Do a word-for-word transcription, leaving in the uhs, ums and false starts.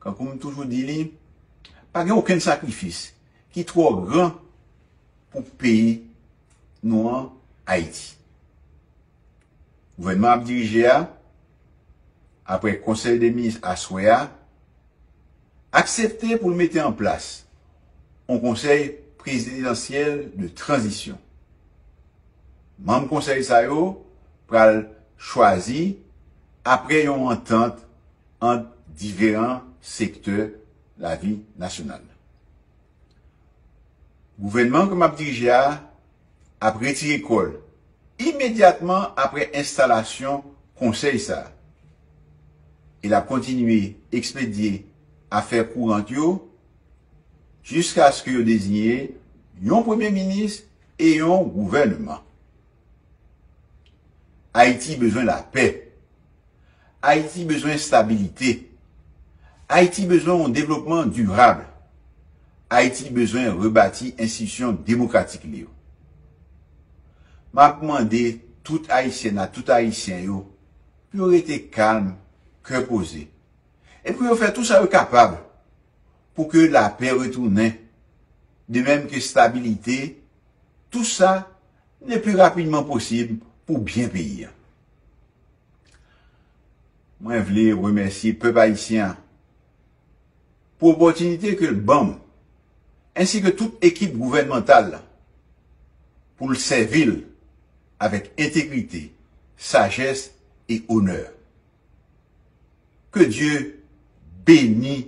Kankou m toujou di li, pa gen okenn sakrifis ki twò gran pou peyi nou an, Ayiti. Gouvènman ap dirije a, apre konsèy de minis aswè a, aksepte pou l mete an plas yon konsèy prezidansyèl de tranzisyon. Manm konsèy sa yo pral chwazi apre yon antant ant diferan sektè lavi nasyonal. Gouvènman ke m ap dirije a ap retire kò l imedyatman apre enstalasyon konsèy sa a. E l ap kontinye ekspedye afè kourant yo jiskaske yo deziye yon premye minis e yon gouvènman. Ayiti bezwen lapè. Ayiti bezwen estabilite. Ayiti bezwen yon devlopman dirab. Ayiti bezwen rebati enstitisyon demokratik li yo. M ap mande tout Ayisyèn ak tout Ayisyen yo pou yo rete kalm, kè poze, e pou yo fè tou sa yo kapab pou ke lapè retounen, de menm ke estabilite, tou sa le pli rapidman posib pou byen peyi a. Mwen vle remèsye pèp ayisyen an pou opòtinite ke l ban m, ensi ke tout ekip gouvènmantal la, pou l sèvi l avèk entegrite, sajès e onè. Ke Dye beni